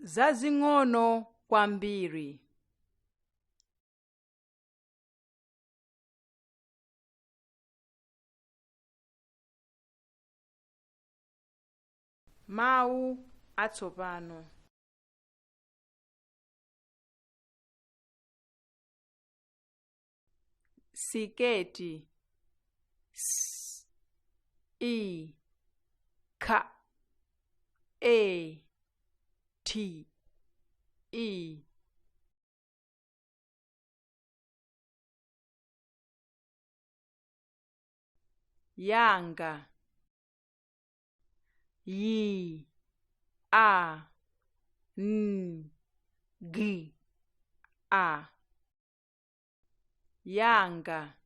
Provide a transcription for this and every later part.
Zazing'ono kwambiri. Mawu atsopano. Siketi, s i k e t i. Yanga, y a n g a. Yanga.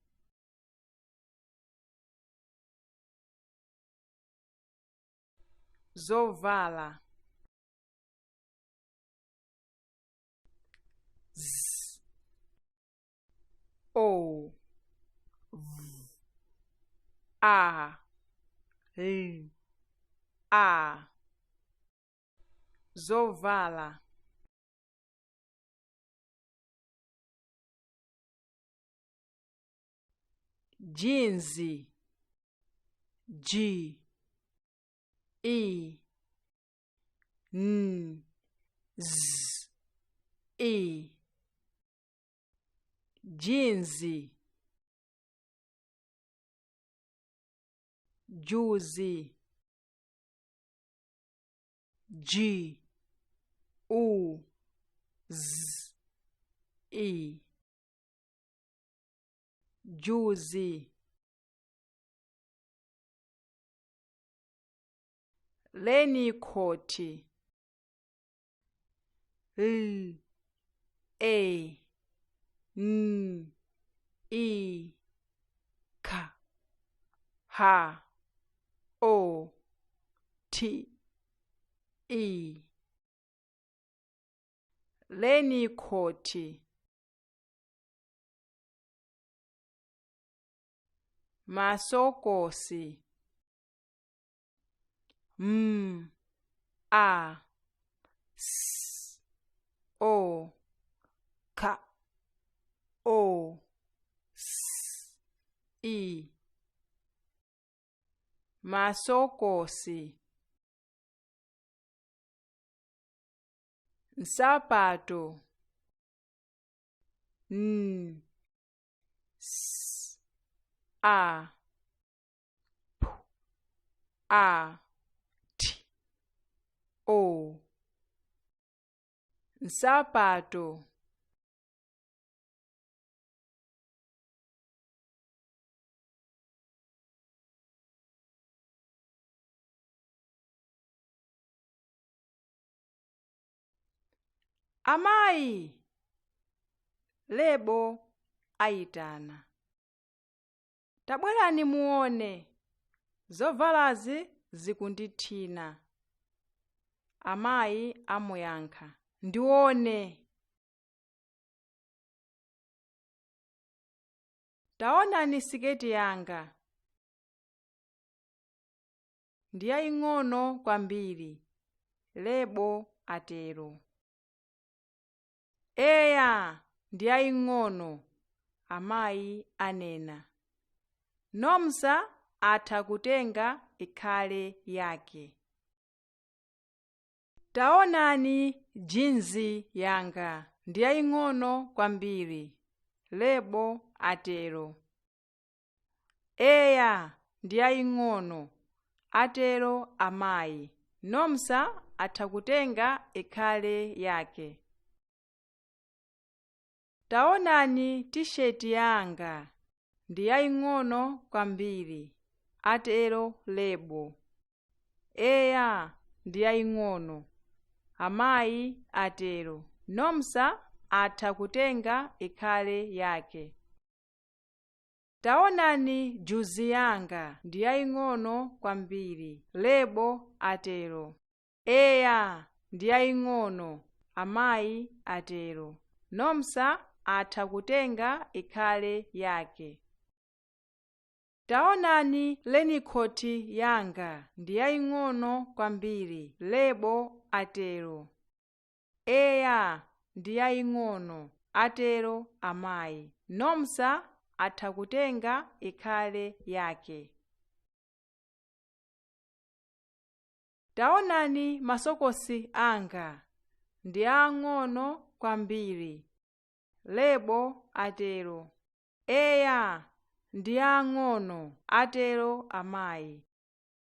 Zovala. Z o v a l a. Zovala. Jinzi, G E N Z I. Jinzi. Juzi, G U Z I. Juzi. Lenikhoti, L A N I K H O T I. Lenikhoti. Masokosi, M A S O K O S I. Masokosi. Nsapato, N S A P A T O. Nsapato. Amayi, Lebo ayitana. Tabwerani muone, zovalazi zikundithina. Amayi amuyankha, ndione. Taonani siketi yanga. Ndi yaying'ono kwambiri, Lebo atero. Eya, ndi yaying'ono, amayi anena. Nomsa atha kutenga ikhale yake. Taonani jinzi yanga, ndi yaying'ono kwambiri, Lebo atero. Eya, ndi yaying'ono, atero amayi. Nomsa atha kutenga ikhale yake. Taonani tisheti yanga, ndi yaying'ono kwambiri, atero Lebo. Eya, ndi yaying'ono, amayi atero. Nomsa atha kutenga ikhale yake. Taonani juzi yanga, ndi yaying'ono kwambiri, Lebo atero. Eya, ndi yaying'ono, amayi atero. Nomsa atha kutenga ikhale yake. Taonani lenikhoti yanga, ndi yaying'ono kwambiri, Lebo atero. Eya, ndi yaying'ono, atero amayi. Nomsa atha kutenga ikhale yake. Taonani masokosi anga, ndi ang'ono kwambiri. Lebo atero. Eya, ndi ang'ono, atero amayi.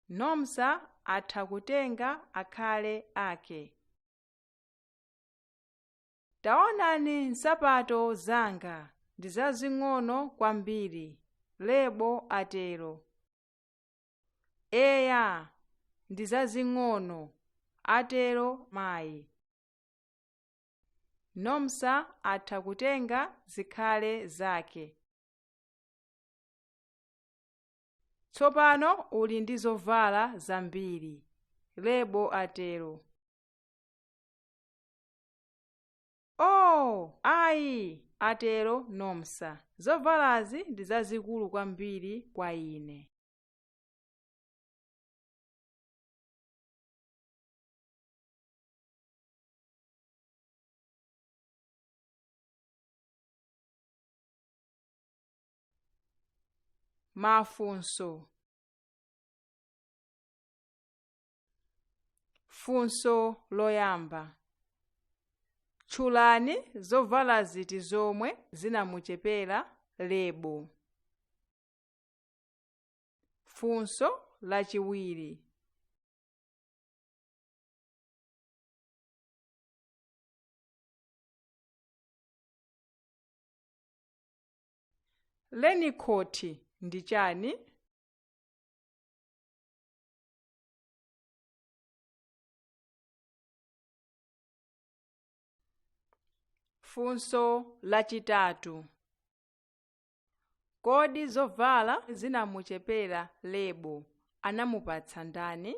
Nomsa atha kutenga akhale ake. Taonani nsapato zanga, ndi zazing'ono kwambiri. Lebo atero. Eya, ndi zazing'ono, atero mayi. Nomsa atha kutenga zikhale zake. Tsopano uli ndi zovala zambiri, Lebo atero. Oh, ayi, atero Nomsa. Zovalazi ndi zazikulu kwambiri kwa ine. Mafunso. Funso loyamba. Tchulani zovala ziti zomwe zinamuchepera Lebo. Funso lachiwiri. Lenikhoti ndi chani? Funso lachitatu. Kodi zovala zinamuchepera Lebo anamupatsa ndani?